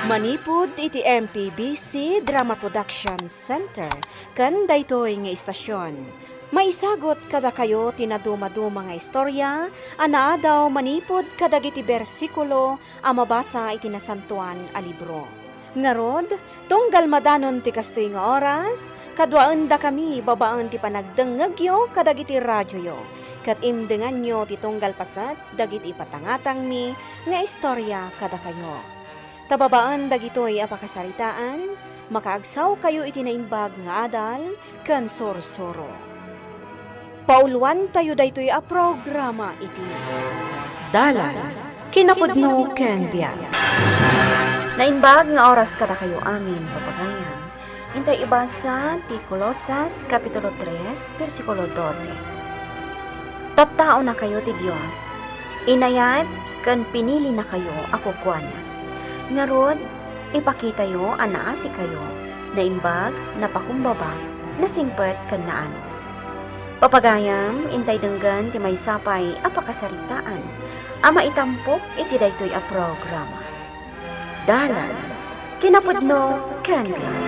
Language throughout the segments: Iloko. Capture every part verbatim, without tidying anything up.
Manipud iti M P B C Drama Production Center ken daytoy nga istasion, maisagut kadakayo ti nadumaduma nga istorya a naadaw manipud kadagiti bersikulo a mabasa iti Nasantoan a Libro. Ngarud, tunggal madanon ti kastoy nga oras, kaduaendakami babaen ti panagdengngegyo kadagiti radioyo, ket imdenganyo ti tunggal paset dagiti ipatangatangmi nga istorya kadakayo. Ta babaen dagitoy a pakasaritaan, makaagsawkayo iti naimbag nga adal ken sursuro. Pauluantayo daytoy a programa iti Dalan, Kinapudno ken Biag. Naimbag nga oras kadakayo amin, papagayam. Intay ibasa ti Colosas, Kapitulo tres, bersikulo dose. Tattaonakayo ti Dios, inayat ken pinilinakayo a kukuana. Ngarud, ipakitayo a naasikayo, naimbag, napakumbaba, nasingpet, ken naanus. Papagayam, intay denggen ti maysa pay a pakasaritaan a maitampok iti daytoy a programa. Dalan, Kinapudno ken Biag.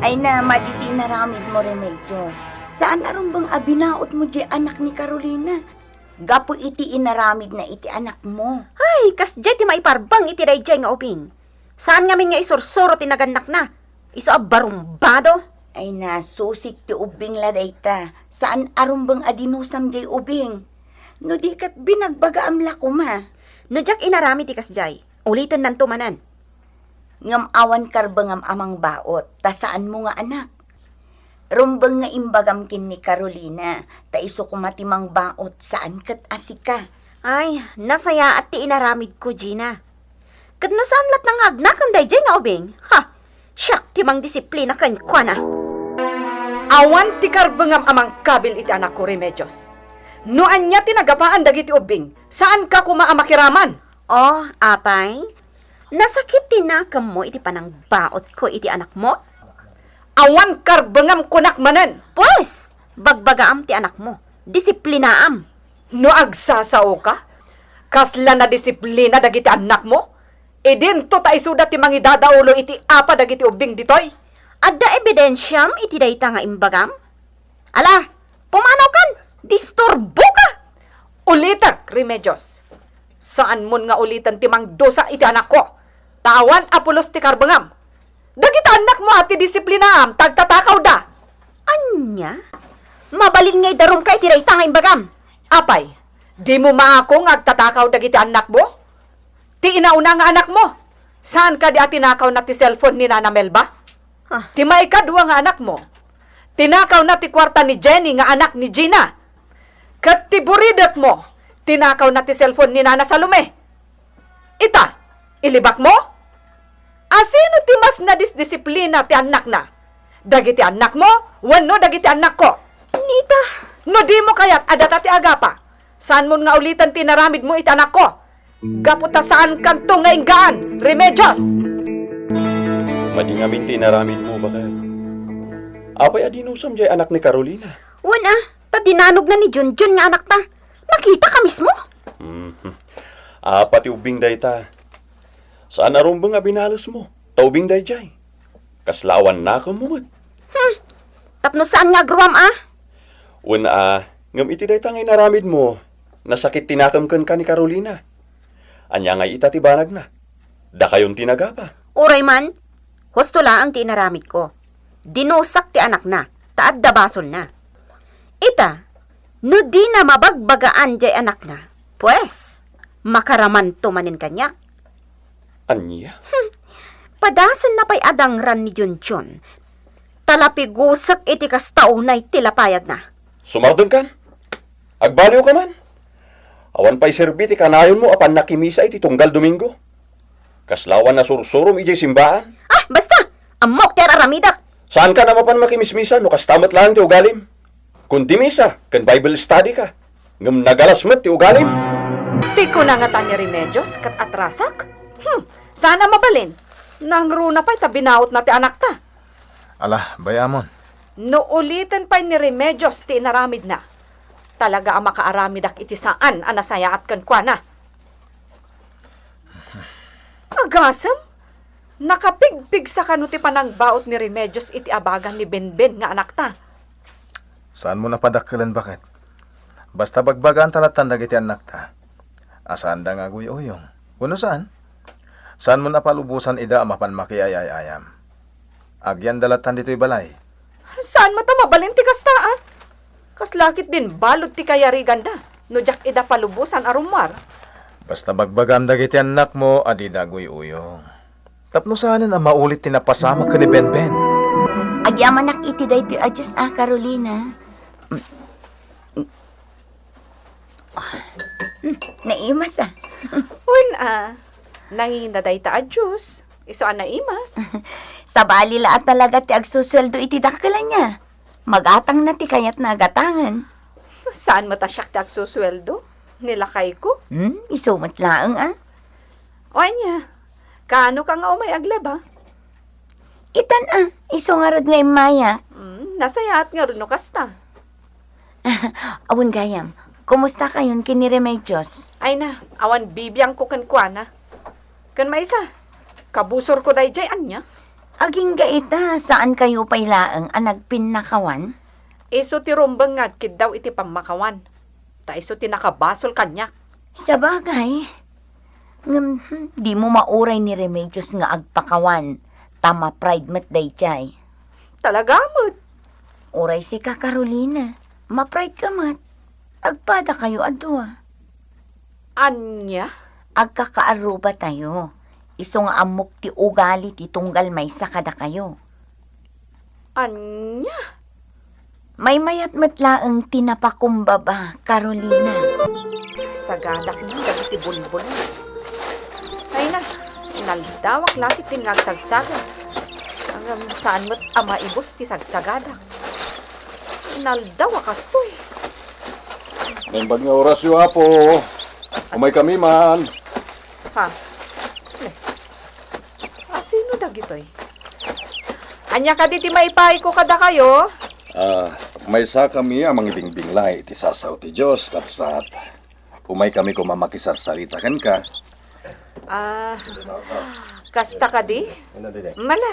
Ay na, madi ti inaramidmo, Remedios. Saan a rumbeng a binaotmo diay anak ni Carolina? Gapu iti inaramidna iti anakmo. Ay, kasdiay ti maiparbeng iti daydiay nga ubing. Saan ngamin nga isursuro ti nagannakna. Isu a barumbado. Ay, nasusik ti ubing la dayta. Saan a rumbeng a dinusam diay ubing. No di ket binagbagaam la koma. No diak inaramid ti kasdiay, ulitennanto manen. Ngem awan karbengam a mangbaot, ta saanmo nga anak. Rumbeng nga imbagam ken ni Carolina, ta isu koma ti mangbaot, saan ket a sika. Ay, nasayaat ti inaramidko, Gina. Ket no saan latta nga agnakem daydiay nga ubing, ha, siak ti mangdisiplina kenkuana. Awan ti karbengam a mangkabil iti anakko, Remedios. No ania ti nagapaan dagiti ubbing, saanka koma a makiraman. Oh, apay? Nasakit ti nakemmo iti panangbaotko iti anakmo? Awan karbengam kunak manen. Pues, bagbagaam ti anakmo. Disiplinaam. No agsasaoka, kasla nadisiplina dagiti annakmo? Idinto ta isuda ti mangidadaulo iti apa dagiti ubbing ditoy? Adda ebidensiam iti dayta nga imbagam? Ala, pumanawkan! Disturboka! Ulitek, Remedios. Saanmon nga uliten ti mangdusa iti anakko. Ta awan a pulos ti karbengam. Dagiti annakmo a ti disiplinaam, ta agtatakawda. Ania? Mabalin nga idarumka iti dayta nga imbagam. Apay, dimo maako nga agtatakaw dagiti annakmo? Ti inauna nga anakmo, saan kadi a tinakawna ti cellphone ni Nana Melba? Ah. Ti maikadua nga anakmo, tinakawna ti kuarta ni Jenny nga anak ni Gina. Ket ti buridekmo, tinakawna ti cellphone ni Nana Salome. Ita, ilibakmo? Asino ti mas nadisdisiplina ti annakna? Dagiti annakmo wenno dagiti annakko? Nita. No dimo kayat a data ti agapa, saanmon nga uliten ti inaramidmo iti anakko. Gapu ta saankanto nga inggaan, Remedios! Madi ngamin ti inaramidmo, baket. Apay a dinusam jay anak ni Carolina? Wen a, ta dinanogna ni Junjun nga anakta. Nakitak a mismo. Mhm. Apa ti ubbing dayta? Saan a rumbeng a binalesmo, ta ubbing dayjay. Kasla awan nakemmo met. Hmm. Tapno saan nga agruam a? Wen a, ngem iti dayta nga inaramidmo, nasakit ti nakem kenka ni Carolina. Ania ngay ita ti banagna? Dakayon ti nagapa. Uray man, husto laeng ti inaramidko. Dinusak ti anakna, ta adda basolna. Ita, no dina mabagbagaan jay anakna, pues, makaramanto manen kaniak. Ania? Hmm. Padasenna pay a dangran ni Junjun. Ta lapigusek iti kasta unay ti lapayagna. Sumardengkan? Agbaliwka man? Awan pay serbi ti kanayonmo a pannakimisa iti tunggal Domingo. Kasla awan a sursurom idiay simbaan? Ah, basta! Ammok ti ar-aramidek! Saankan a mapan makimismisa no kasta met laeng ti ugalim? Kun ti misa ken Bible study ka, ngem nagalas met ti ugalim. Ti kuna ngata ni Remedios ket atrasak? Hmm, saan a mabalin. Nangruna pay ta binaotna ti anakta. Ala, bay-amon. No uliten pay ni Remedios ti inaramidna, Talaga a makaaramidak iti saan a nasayaat kenkuana. Agasem, nakapigpigsa kano ti panangbaut ni Remedios iti abagan ni Benben nga anakta. Saanmo a padakkelen, baket? Basta bagbagaanta lattan dagiti annakta a saanda nga aguy-uyong. Wenno saan? Saanmo a palubosan ida a mapan makiay-ay-ayam. Agyanda lattan ditoy balay. Saan met a mabalin ti kasta, a? Kasla ket din balud ti kayariganda no diak ida palubosan a rummuar. Basta bagbagam dagiti annakmo a dida aguy-uyong. Tapno saanen a maulit ti napasamak ken ni Benben. Agyamanak iti daytoy a juice a, Carolina. Mm, naimas, a. Wen, a. Nangina dayta a juice. Isu a naimas. Sabali la a talaga ti agsusueldo iti dakkel ania. Magatangna ti kayatna a gatangen. Saan met a siak ti agsusueldo? Ni lakayko. Hmm, isu met laeng, a. O ania, kaano ka nga umay aglaba? Itan, a, isu ngarud nga immayak. Hmm, nasayaat ngarud no kasta. Awan gayam, kumusta kayon ken ni Remedios? Ay na, awan bibiangko kenkuana. Ken maysa, kabusorko daydiay ania? Agingga ita, saan kayo pay laeng a nagpinnakawan? Isu ti rumbeng nga agkiddaw iti pammakawan. Ta isu ti nakabasol kaniak. Sabagay. Ngem, hmm, dimo mauray ni Remedios nga agpakawan, ta ma-pride met daydiay. Talaga met. Uray sika, Carolina, ma-pride ka met. Agpada kayo a dua. Ania? Agkakaarruba tayo. Isu nga ammok ti ugali ti tunggal maysa kadakayo. Ania? Maymayat met laeng ti napakumbaba, Carolina. Sagadak man dagiti bulbul. Ay na, inaldawak la ket din nga agsagsagad. Ngem saan met a maibus ti sagsagadak. Inaldaw a kastoy. Naimbag nga orasyo, Apo. Umaykami man. Ha? Ne. A, sino dagitoy? Ania kadi ti maipaayko kadakayo? Ah, maysakami a mangibingbinglay iti sasao ti Dios, kabsat. Umaykami koma makisarsarita kenka. Ah, kasta kadi? Mala,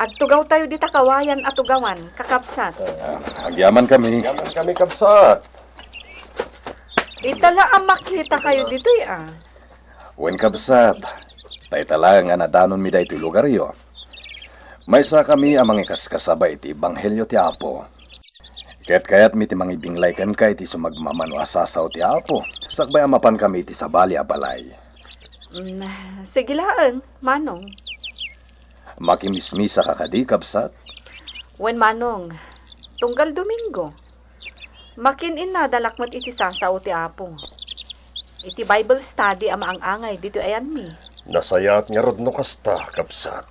agtugawtayo dita kawayan a tugawan, kakabsat. Ah, agyamankami. Agyamankami, kabsat. Ita la a makitakayo ditoy, a. Wen, kabsat, ta ita laeng a nadanonmi daytoy lugaryo. Maysakami a mangikaskasaba iti ebanghelio ti Apo. Ket kayatmi ti mangibinglay kenka iti sumagmamano a sasao ti Apo, sakbay a mapankami iti sabali a balay. Mm, sige laeng, Manong. Makimismisaka kadi, kabsat? Wen, Manong, tunggal Domingo. Makin-innadalak met iti sasao ti Apo. Iti Bible study a maang-angay ditoy ayanmi. Nasayaat ngarud no kasta, kabsat.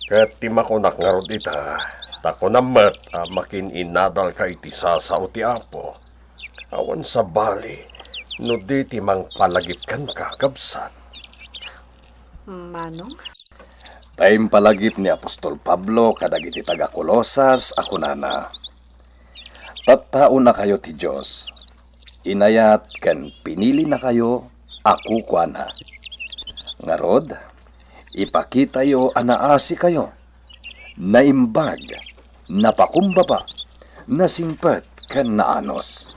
Ket ti makunak ngarud ita, ta kunam met a makin-innadalka iti sasao ti Apo. Awan sabali no di ti mangpalagip kenka, kabsat. Manong? Ta impalagip ni apostol Pablo kadagiti taga-Colosas a kunana, "Tattaonakayo ti Dios. Inayat ken pinilinakayo a kukuana. Ngarud, ipakitayo a naasikayo, naimbag, napakumbaba, nasingpet, ken naanus."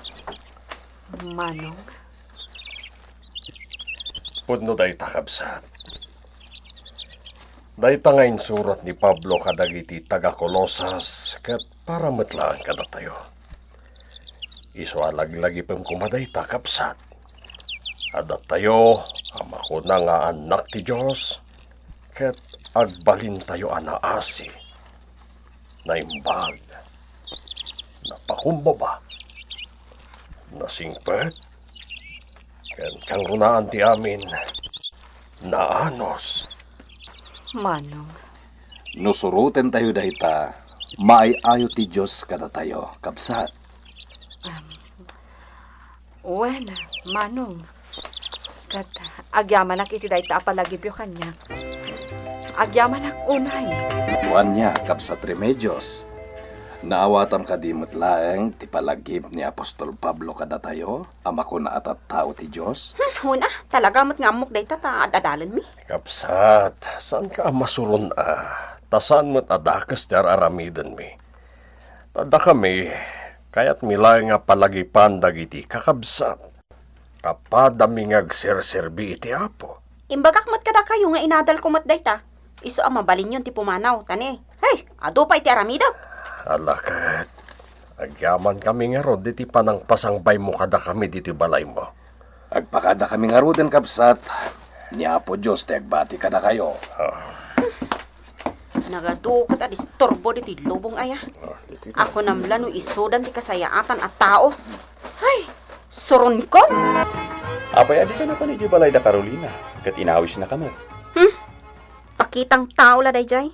Manong? Pudno dayta, kabsat. Dayta nga insurat ni Pablo kadagiti taga-Colosas ket para met laeng kadatayo. Isu a laglagipem koma dayta, kabsat. Adda tayo a makuna nga annak ti Dios, ket agbalintayo a naasi, naimbag, napakumbaba, nasingpet, ken kangrunaan ti amin, naanus. Manong. No surotentayo dayta, maay-ayo ti Dios kadatayo, kabsat. Am, wen, Manong. Ket agyamanak iti dayta a palagipyo kaniak. Agyamanak unay. Wen, kabsat Remedios. Naawatam kadi met laeng ti palagip ni apostol Pablo kadatayo a makuna a tattao ti Dios? Hmm, una, talaga met nga ammok dayta ta ad-adalanmi. Kabsat, saanka a masuron a, ta saan met a dakes ti ar-aramidenmi. Ta dakami, kayatmi laeng nga palagipan dagiti kakabsat. Apadami nga agserserbi iti Apo. Imbagak met kadakayo nga inadalko met dayta. Isu a mabalinyon ti pumanaw, ta ne, hey, adu pay ti aramidek. Ala ket, agyamankami ngarud iti panangpasangbaymo kadakami ditoy balaymo. Agpakadakami ngaruden, kabsat. Ni Apo Dios ti agbati kadakayo. Ah. Nagadu ket a disturbo ditoy lubong aya. Ah, iti Ako namla no isudan ti kasayaatan a tao. Ay, suronkon! Apay a dika napan idiay balay da Carolina, ket inawisnaka met? Hmm? Pakitang tao la daydiay.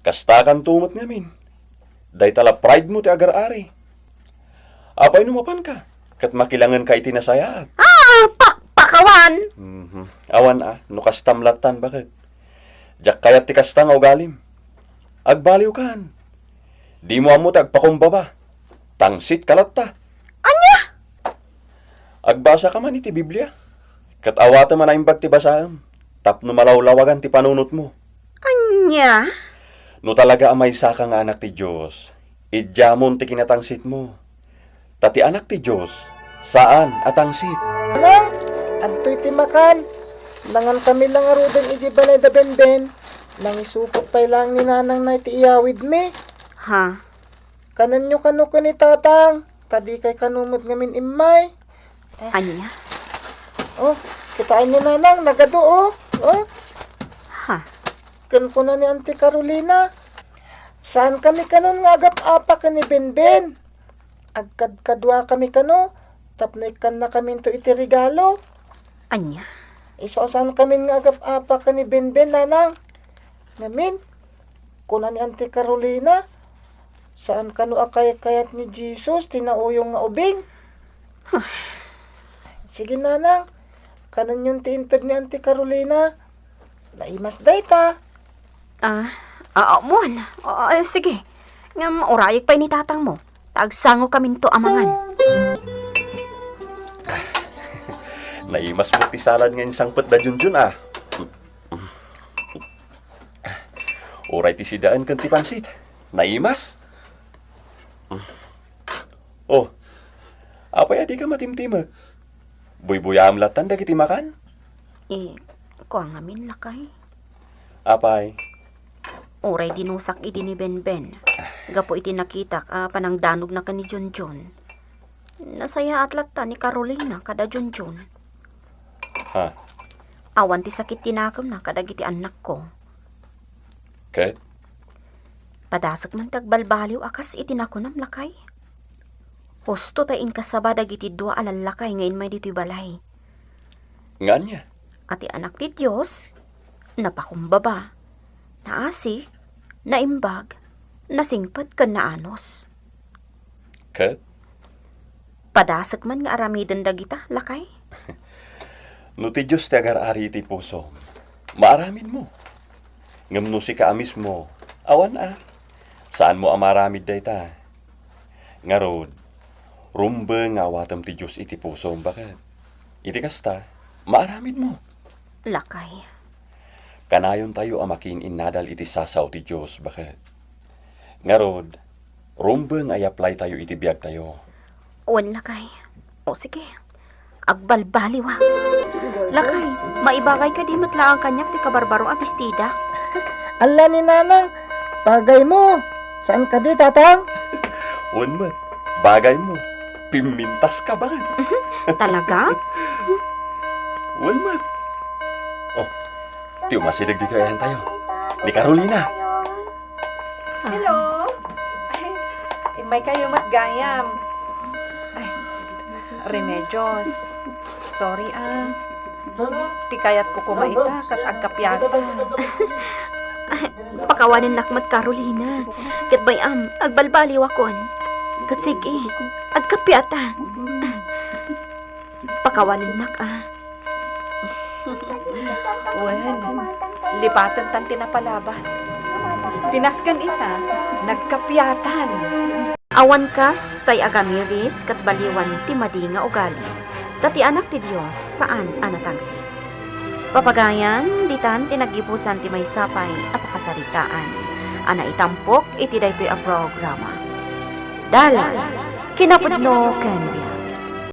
Kastakanto met ngamin. Dayta la pride mo ti agar-ari. Apay no mapanka, ket makilangenka iti nasayaat? Ah, pakpakawan! Mhm. Awan a, no kastam lattan, baket. Diak kayat ti kasta nga ugalim. Agbaliwkan. Dimo ammo ti agpakumbaba. Tangsitka latta. Ania? Agbasaka man iti Biblia. Ket awatem a naimbag ti basaem, tapno malawlawagan ti panunotmo. Ania? No talaga a maysaka nga anak ti Dios, idiamon ti kinatangsitmo. Ta ti anak ti Dios, saan a tangsit. Nanang, adtoy ti makan. Nangankami la ngaruden idi balay da Benben. Nangisupot pay laeng ni Nanang na iti iyawidmi. Ha? Kanenyo kano ken ni Tatang, ta dikay kano met ngamin immay. Ania? Oh, kitaenyo, Nanang, nagadu, oh. Oh. Ha? Ken kuna ni Auntie Carolina, saankami kanon nga agap-apa ken ni Benben. Agkadkaduakami kano, tapno ikkannakaminto iti regalo. Ania? Isu a saankami nga agap-apa ken ni Benben, Nanang. Ngamin, kuna ni Auntie Carolina, saan kano a kaykayat ni Jesus ti nauyong nga ubing. Sige, Nanang, kanenyon ti inted ni Auntie Carolina. Naimas dayta. Ah, ah, mon. Ah, sige. Ngem urayek pay ni tatangmo. Ta agsangokaminto a mangan. Naimas met ti salad nga insangpet da Junjun, ah. Uray ti sidaen ken ti pansit. Naimas? Oh, apay a dika matimtimek? Buybuyaem lattan dagiti makan? Eh, kua ngamin, lakay. Apay? Uray dinusak idi ni Benben. Gapu iti nakitak a panangdanogna ken ni Junjun. Nasayaat latta ni Carolina kada Junjun. Ha? Awan ti sakit ti nakemna kadagiti annakko. Ket? Padasek man ti agbalbaliw a kas iti nakunam, lakay. Husto ta inkasaba dagiti dua a lallakay nga immay ditoy balay. Nga ania? A ti Anak ti Dios, napakumbaba, naasi, naimbag, nasingpet ken naanus. Ket? Padasek man nga aramiden dagita, lakay. No ti Dios ti agar-ari iti pusom, maaramidmo. Ngem no sika a mismo, awan a. Saanmo a maaramid dayta. Ngarud, rumbeng nga awatem ti Dios iti pusom, baket. Iti kasta, maaramidmo. Lakay. Kanayontayo a makiin-innadal iti sasao ti Dios, baket. Ngarud, rumbeng nga i-apply tayo iti biagtayo. Wen, lakay. O, sige. Agbalbaliwak. Lakay, maibagay kadi met laeng kaniak ti kabarbaro a bestidak? Alla ni Nanang, bagaymo. Saan kadi, Tatang? Wen met, bagaymo. Pimmintas ka, baket. Talaga? Wen met. Oh, ti umasideg ditoy ayantayo. Ni Carolina. Hello? Ay, immay kayo met gayam. Ay, Remedios. Sorry, ah. Ti kayatko koma ita, ket agkapiata. Pakawanennak met, Carolina. Ket bay-am, agbalbaliwakon. Ket sige, agkapiata. Pakawanennak, ah. Wen, lipaten tan ti napalabas. Ti nasken ita, nagkapiatan. Awan kas tay agamiris ket baliwan ti madi nga ugali, ta ti Anak ti Dios saan a natangsit. Papagayan, ditan ti naggibusan ti maysa pay a pakasaritaan a naitampok iti daytoy a programa. Dalan, kinapudno ken biag.